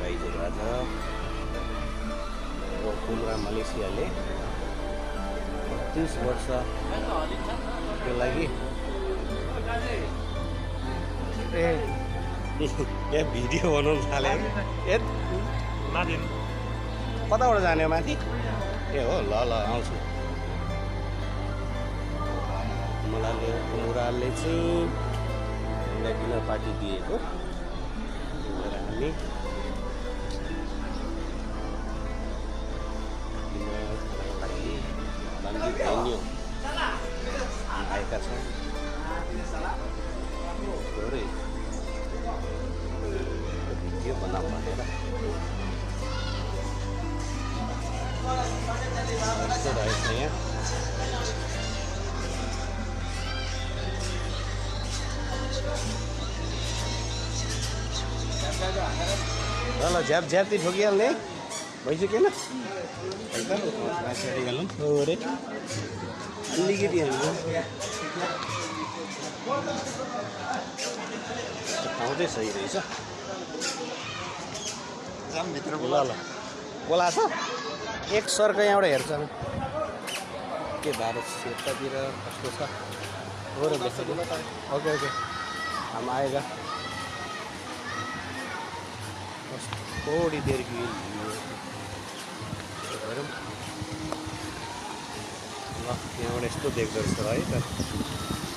भाइहरू आज कुमरा मलेसियाले 30 वर्षको लागि यहाँ भिडियो बनाउनु थाले माथि कताबाट जाने हो माथि ए हो ल ल आउँछु मलाई कुमुराले चाहिँ डिनर पार्टी दिएको हामी भेन्यू आएका छौँ थोरै भिडियो बनाऊ भनेर यस्तो रहेछ यहाँ ल ल झ्याप झ्याप्ती ठोकिहाल्ने भइसकेन अरे अलिकति हाम्रो ठाउँ चाहिँ सही रहेछ ल ल बोला छ एक सर्क यहाँबाट हेर्छ के भारत क्षेत्रतिर कस्तो छ हो र बस्छ ओके ओके हम आएगा थोड़ी देर की हेरौँ ल यहाँबाट यस्तो देख्दो रहेछ है त